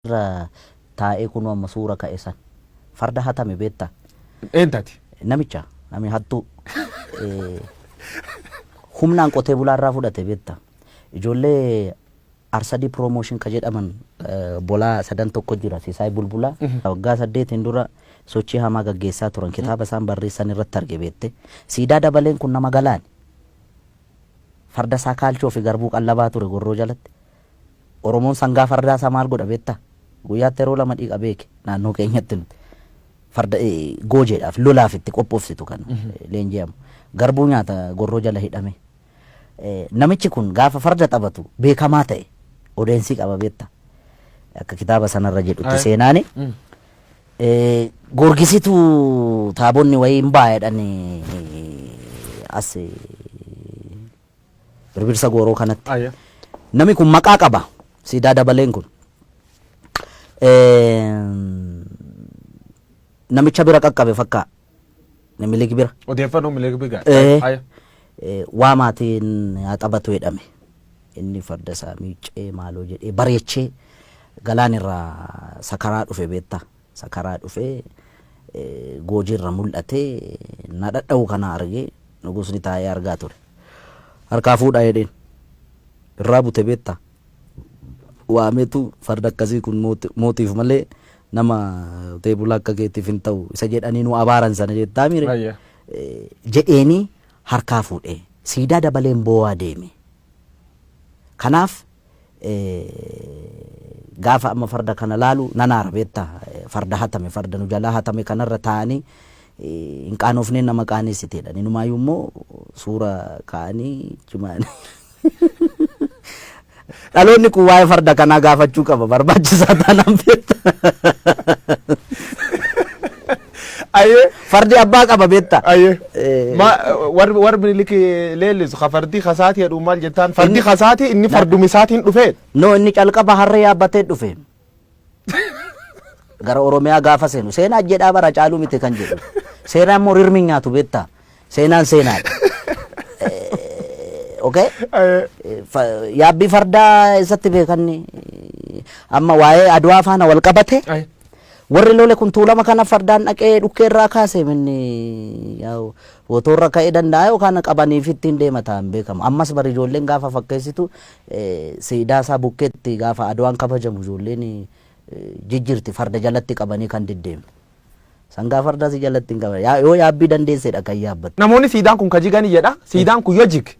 Irra taa'ee kunoo amma suura ka'e san. Farda hatame beektaa? Eentati? Namicha, nami hattuu. Humnaan qotee bulaa irraa fudhate beektaa? Ijoollee Arsadii Promotion ka jedhaman bolaa sadan tokko jira Sisaay Bulbulaa. Waggaa 8n dura sochii hamaa gaggeessaa turan kitaaba isaan barreessan irratti arge beekte. Siidaa Dabaleen kun nama galaani. Farda isaa kaalchoo fi garbuu qallabaa ture gorroo jalatti. Oromoon sangaa fardaa isaa maal godha beektaa? Guyyaatti yeroo lama dhiqa beeki naannoo keenyatti nuti. Farda goojeedhaaf lolaaf itti qophoofsitu kan leenji'amu. Garbuu nyaata gorroo jala hidhamee. Namichi kun gaafa farda taphatu beekamaa ta'e odeensii qaba beektaa? Akka kitaaba sanarra jedhutti seenaani. Goorgisitu taabonni wayii hin ba'a jedhani as Birbirsa Gooroo kanatti. Nami kun maqaa qaba. Siidaa Dabaleen kun. Namicha bira qaqqabe fakkaa. Minilik bira. Odeeffannoo Minilik bira. Waa maatiin haa taphatu jedhame. Inni farda isaa miiccee maaloo jedhee bareechee galaan irraa sakaraa dhufe beektaa. Sakaraa dhufee goojiirra mul'atee na dhadha'u kana argee nugusni taa'ee argaa ture. Harkaa fuudhaa jedheen. Irraa bute beektaa. Waameetu farda akkasii kun mootiif malee nama qotee bulaa akka keetiif hin ta'u isa jedhanii nu abaaran sana jettaa mire jedheenii harkaa fuudhee siidaa dabaleen boo'aa deeme. Kanaaf gaafa amma farda kana laalu nan aara beektaa farda hatame farda nu jalaa hatame kanarra taa'anii hin qaanofnee nama qaaneessiteedha. Inumaayyuu immoo suura kaa'anii jimaan dhaloonni kun waa'ee farda kanaa gaafachuu qaba barbaachisaa taanaan beektaa. Ayyee. Fardi abbaa qaba beektaa. Ayyee. Ma warri warri Minilik leellisu ka fardi kasaati jedhu maal jettaan fardi kasaati inni fardumi isaatiin dhufee. No, inni calqaba harree yaabbatee dhufe. Gara Oromiyaa gaafa seenu seenaa jedhaa bara caaluu miti kan jedhu. Seenaa immoo rirmi hin nyaatu beektaa. Seenaan seenaadha. Okay? Yaabbii fardaa eessatti beekanni amma waa'ee Adwaa faana wal qabate warri lole kun Tuulama kana fardaan dhaqee dhukkee irraa kaase minni yaa'u Fotoorra ka'ee danda'a yookaan qabaniif ittiin deema ta'an beekamu. Ammas bari ijoolleen gaafa fakkeessitu siidaa isaa bukkeetti gaafa Adwaan kabajamu ijoolleen jijjiirti farda jalatti qabanii kan deddeemu. Sangaa fardaa si jalatti hin qaban. Yoo yaabbii dandeessedha kan yaabbattu. Namoonni siidaan kun ka jigani jedha. Siidaan kun yoo jig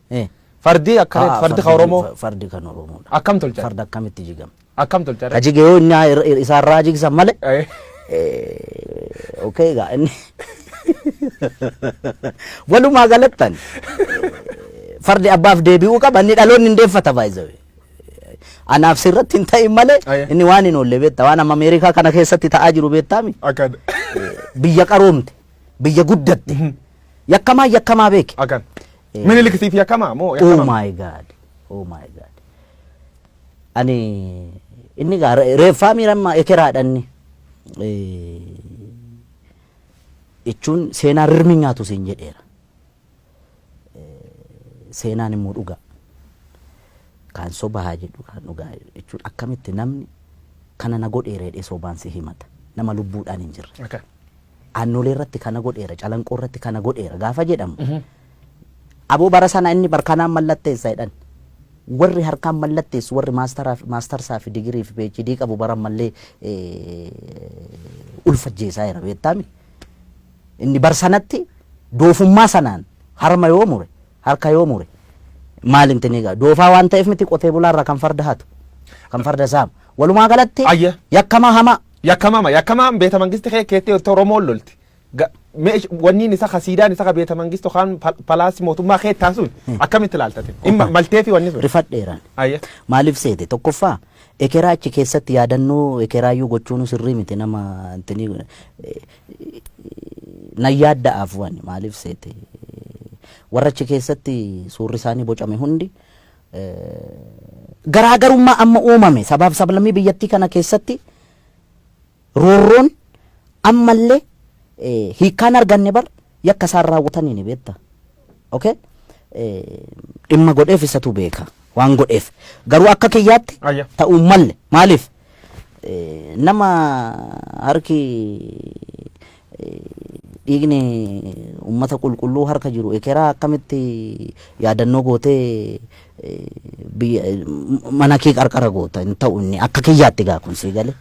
fardi akka fardi ka Oromoo Fardi kan Oromoodha. Akkam tolchan? Farda akkamitti jigama? Akkam tolchan? Ka jige yoo inni isaarraa jigsan malee. Okay egaa inni walumaa galattan fardi abbaaf deebi'uu qaba inni dhaloonni hin deeffata baay'ee. Anaaf sirratti hin ta'in malee inni waan hin oolle beekta waan amma Ameerikaa kana keessatti ta'aa jiru beektaami. Akkan. Biyya qaroomte biyya guddatte yakkamaa yakkamaa beeke. Akkan. Minilik siif yakkamaa moo Oh yakkamaa? my God. Oh my God. Ani inni gaa reeffaa miiramma ekeraadha inni. Jechuun seenaa rirmi nyaatu siin jedheera. Seenaan immoo dhugaa. Kaan soba haa jedhu kaan dhugaa jechuun akkamitti namni kana na godheera jedhee sobaan si himata. Nama lubbuudhaan hin jirre. Aannolee irratti kana godheera, Calanqoo irratti kana godheera gaafa jedhamu. Aboo bara sana inni barkanaan mallatteessa jedhan. Warri harkaan mallatteessu warri maastarsaa fi digirii fi PhD qabu bara ammallee ulfajjeessaa jira beektaami. Inni bar sanatti doofummaa sanaan harma yoo mure harka yoo mure maal inti ni doofaa waan ta'eef miti qotee bulaarraa kan farda hatu kan farda saamu. Walumaa galatti yakkamaa hamaa. Yakkamama yakkamaan beeta mangisti kee keettee Oromoon lolti. Wanniin isa ka siidaan isa ka beeta mangistu kaan palaasii mootummaa kee taasuun akkamitti ilaaltate? Dhimma maltee fi wanni sun. Rifadheeraan. Maaliif seete tokkoffaa ekeraa achi keessatti yaadannoo ekeraayyuu gochuun sirrii miti nama intini nan yaadda'aaf waan maaliif seete warra achi keessatti suurri isaanii bocame hundi garaagarummaa amma uumame sabaaf sablammii biyyattii kana keessatti roorroon ammallee hiikkaan arganne bar yakka isaan raawwatanii ni beekta. Okay? Dhimma godheef isatu beeka waan godheef. Garuu akka kiyyaatti ta'uu malle maaliif? Nama harki dhiigni ummata qulqulluu harka jiru ekeraa akkamitti yaadannoo gootee biyya mana kee qarqara goota? Hin ta'u inni akka kiyyaatti gaa kun, sii galee.